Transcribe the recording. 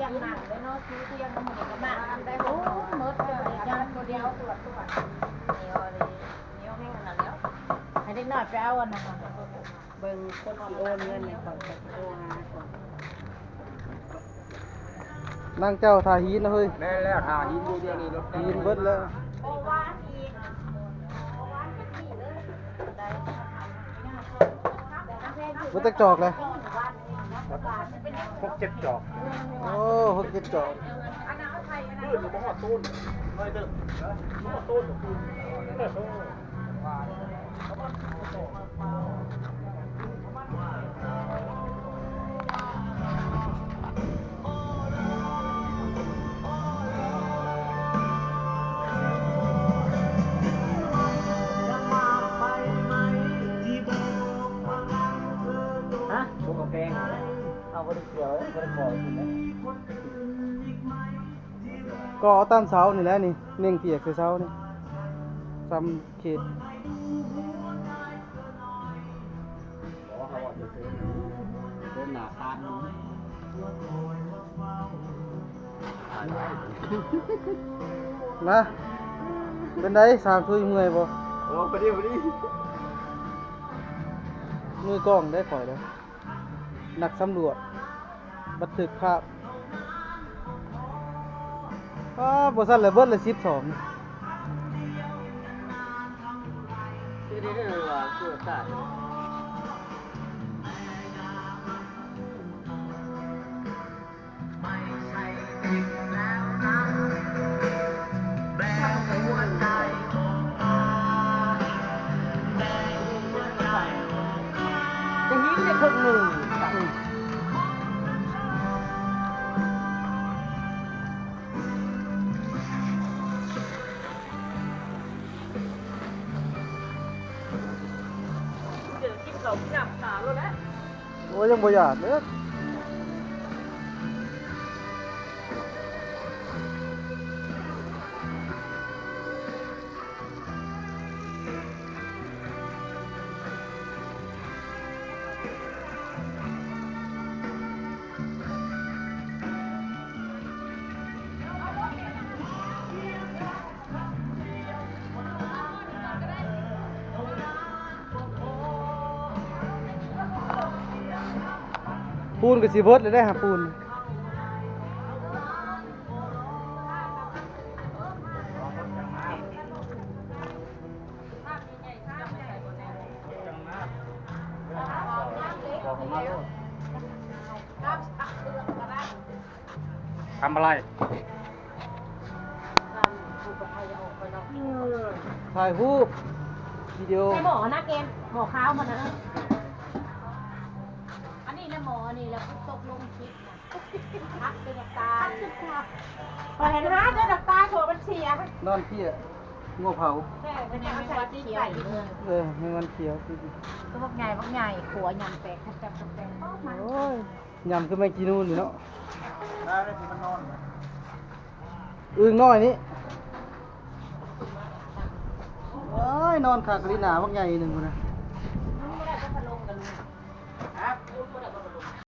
ຫຍັງເລີຍເນາະ ຊື້ຕຽງນຳໝູ່ນີ້ກໍມານຳໄດ້ ໂອ້ ໝົດເລີຍ ຢ່າງຜູ້ດຽວ ໃຫ້ເດັກນ້ອຍໄປເອົາອັນນັ້ນ ເບິ່ງຄົນຊິໂອນເງິນໃຫ້ຂ້ອຍ ຂ້ອຍຊິໂທຫາກ່ອນ. ນາງເຈົ້າທ່າຫີນນະເຮີ້ຍ. ແມ່ນແລ້ວ ທ່າຫີນຢູ່ດຽວນີ້ ລົດຫີນເບິດແລ້ວ. ເບິດຈັກຈອກແລ້ວ? ຫົກເຈັດຈອກ. ໂອ້ ຫົກເຈັດຈອກ. ຄືນບໍ່ຮອດໂຕນ ໜ້ອຍເຕີບ ບໍ່ຮອດໂຕນຄືນ. ຮະ ບໍ່ກາແຟ ເອົາບໍ່ໄດ້ກ່ຽວເດ້ ບໍ່ໄດ້ຂໍກິນເດ້. ກໍເອົາຕາມເສົານີ້ແຫຼະນີ້ ເໜັງປຽກໃສ່ເສົານີ້ ສ່ຳເຂດ. ມາ ເປັນໃດ ຊ່າງທຸຍເມື່ອຍບໍ່? ໂອ້ ພໍດີ ພໍດີ. ມືກ້ອງໄດ້ຂ້ອຍເດ້ ນັກສຳຫຼວດ ບັນທຶກພາບ. ອ້າ ບໍ່ຊັ້ນລະເບິດລະສິບສອງ. ໂອ້ຍ ຍັງບໍ່ຢາກເດີ້. ປູນກໍຊິເບິດແລ້ວເດ້ຫາ ປູນ. ທຳອະໄລ? ຖ່າຍຮູບ ວິດີໂອ. ໃສ່ໝໍ້ນະເກມ ໝໍ້ຂາວມັນນະ. ອັນນີ້ລະໝໍ້ ອັນນີ້ລະຕົກລົງຄລິບນະ. ຄັກຈົນນ້ຳຕາ ຂ້ອຍຫັ້ນຫາຈົນນ້ຳຕາຖົ່ວມັນເສຍ. ນອນເພຍ ງົວເຜົາ. ເອີ ແມງວັນຂຽວ. ເອີ ແມງວັນຂຽວ. ໂຕບັກໃຫຍ່ ບັກໃຫຍ່ ຂົວຫຍັງແຕກ ແຕກ ແຕກ. ໂອ້ຍ ຫຍ້ຳຄືແມງຈີນູນນີ້ເນາະ. ອຶ່ງນ້ອຍນີ້ ໂອ້ຍ ນອນຄາກະລີນາບັກໃຫຍ່ໜຶ່ງພຸ້ນນະ.